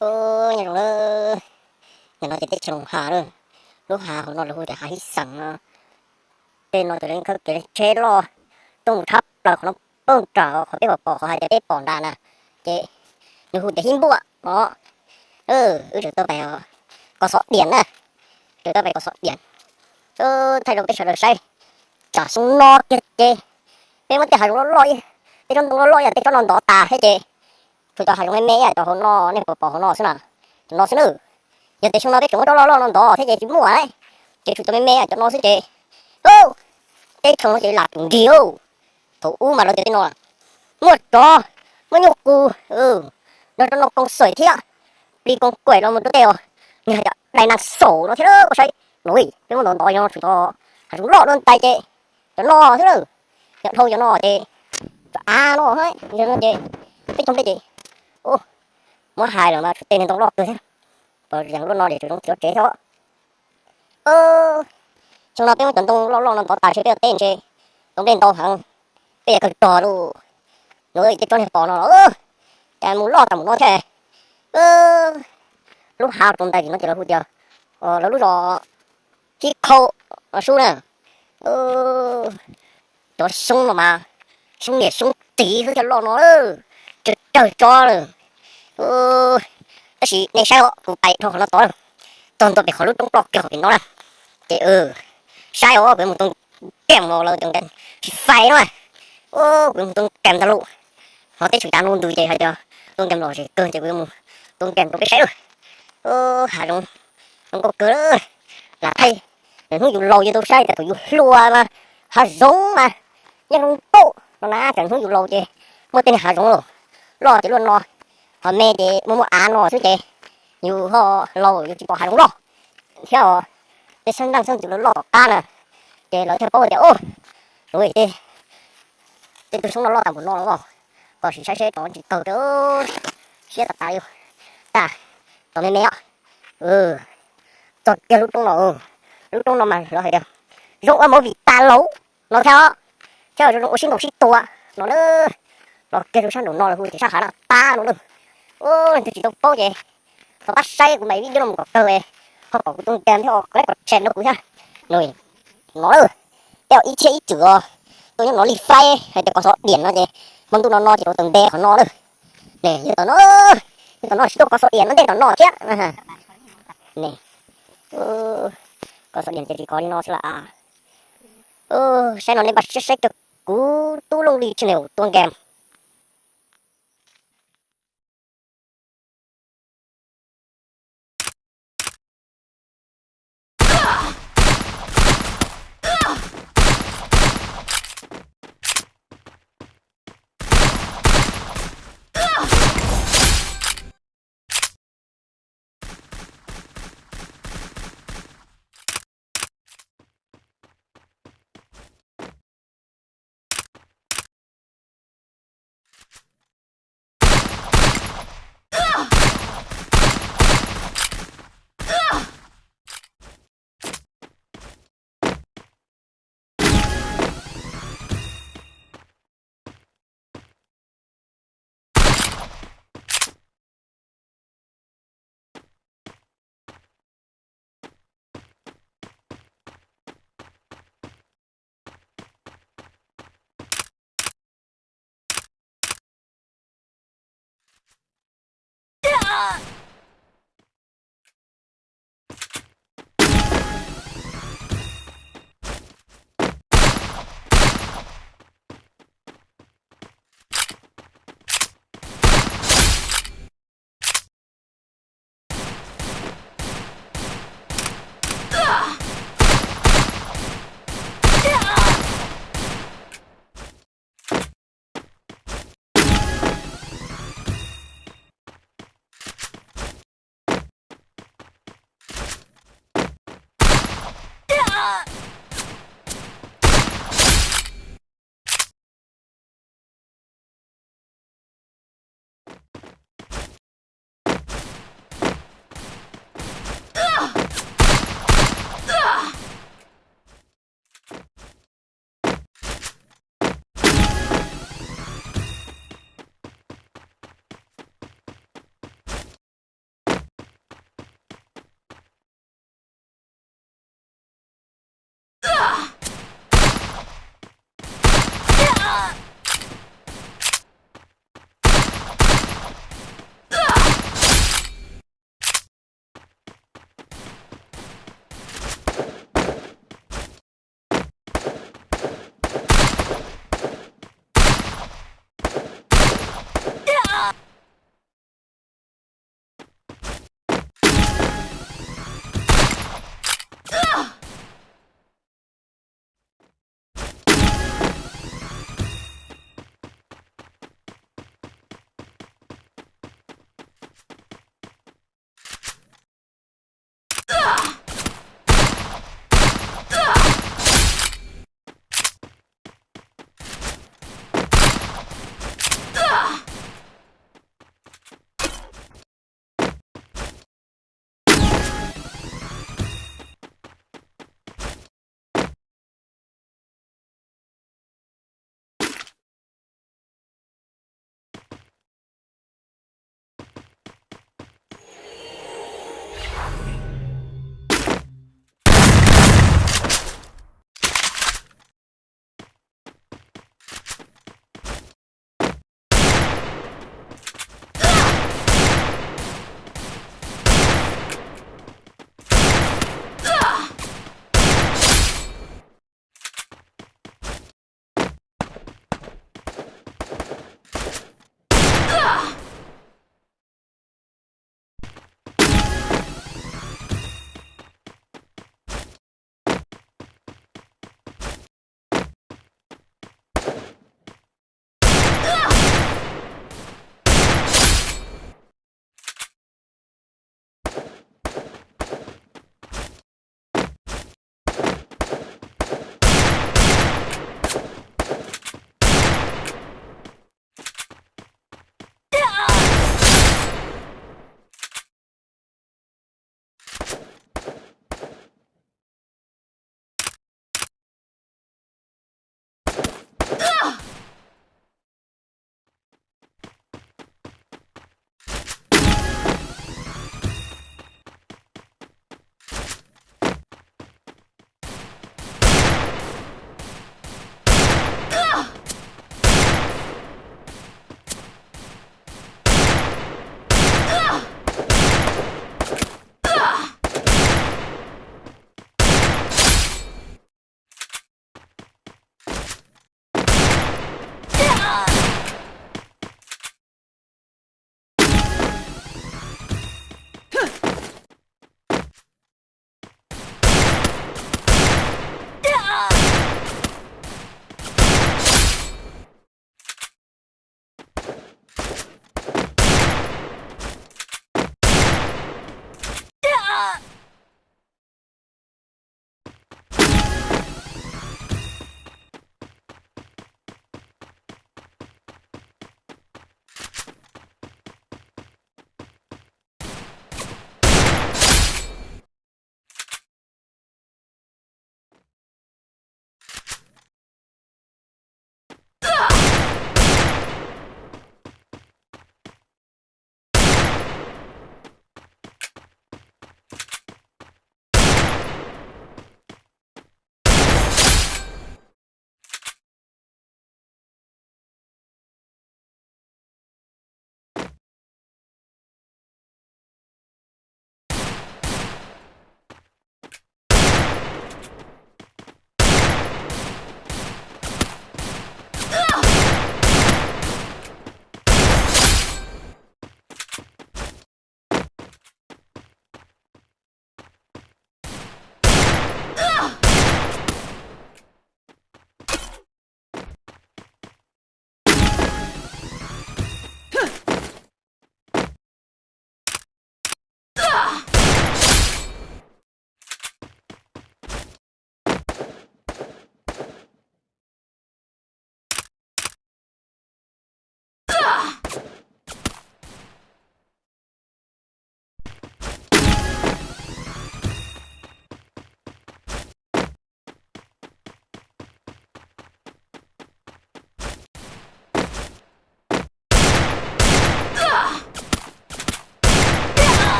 Ub, nyob zoo lawm, nim no ces teb chaws Loos Hav lawm, lub hav hauv no lawv hu tias hav Hib Xeem no. Tej no ces lawv khawb kev tsheb loj tuaj mus tshab plaws qhov no, poob nram qhov peb pom pom qhov hais tias peb pom nram na, ces nws hu tias Hib Npuaj no. Wb tseem tuaj pem Kos Xov Diam na, tseem tuaj pem Kos Xov Diam. Thaij rau peb sawv daws saib, tsam xyoo no kiag ces peb muab tej hav zoov loj loj, tej tsob ntoo loj loj, tej tsob no ntov tas thiab ces tshuav cov hav zoov me me cov hauv no, nej pom pom hauv no xwb na, cov no xwb na. Yog tias xyoo no peb tseem muab tsob loj loj no ntov thiab ces tsis muaj, ces tshuav cov me me cov no xwb ces, teb chaws no ces lam tus nrig. Thaum ub mas lawv tias tej no muaj tsov, muaj nyuj qus, nrog rau no koom xwm thiab, plis koom kuam los mus rau tej os, nws hais tias dinosaur no thiab koj saib no. Peb muab ntov ntov yog no tshuav cov hav zoov loj dua ntais ces cov no xwb na, yog dhau cov no ces cov av no, yog no ces peb cov peb ces, muab hais lawm mas tshuav tej niag ntoo loj kawg thiab, pom yees lub no ces tshuav zoo txiv tsev thiab. Xyoo no peb muab cov ntoo loj loj no ntov tas ntshe peb ua teb ntshe tau nplej ntau heev, peb yuav kawg rog lauj. No tej tsob niag pom no los cas mus loj tas mus no thiab. Lub hav rau ntais tim no ces lawv hu tias, lawv lub zos Hib Khau no sub na. Cov xyoob no mas xyoob niam xyoob txiv xwb thiaj loj no, tsawg tsawg tsob lawm. Tab sis nej saib os, kuv pais dhau qhov no tod, txog ntua pem qhov lub roob ploj kiag qhov pem no na, ces saib os, kuv yuav mus tua nkees los lawv cov nkees tsis fais no. Kuv yuav mus tua nkees ntag lauj. Hos teb chaws cav no ntws ces hais tias tua nkees lom zem kawg ces kuv yuav mus tua nkees rau peb saib lauj. Hav zoov zoo nkauj kawg, lam thaij hnub yus laus yus tau saib tias thaum yus hluas mas hav zoov mas nyob zoo nkauj no na, tsam hnub yus laus ces muaj tej niag hav zoov loj ces luaj no, hos me ces muaj muaj av no xwb ces yus ho laus yus tsis pom hav zoov loj thiab os. Tej xeeb leej xeeb ntxwv lawv loj tom qab na, ces lawv thiaj paub tias, o, tej tug xyoob no loj tas npaum no los, kom sim saib seb tsob tsis kawg, siab tas tas li. Tag, tsob me me os. Txog kiag lub roob no, lub roob no mas lawv hais tias zoo ua movie tas lauv no thiab, thiab zoo ua sib ntaus sib tua no na. Los kiag rau sab nraum no lawv hu tias sab hav Naj Pab no na. Leej twg tsis tau paub ces thov pab saib kuv mam video no mus kom kawg, ho kom kuv tua nkees thiab, like, comment, share rau kuv thiab. No, peb ua ib txhiab ib cwm os, tuaj nyob no li faib hais tias Kos Xov Diam no ces hmo ntuj no no ces rau tau npe qhov no lawm. Ne, yog tom no, yog tom no tsis tuaj Kos Xov Diam no ntej tom no thiab. Kos Xov Diam ces tsis kov li no xwb las. Saib no nej npaj siab saib kawg, kuv Tub Looj Li channel tua nkees.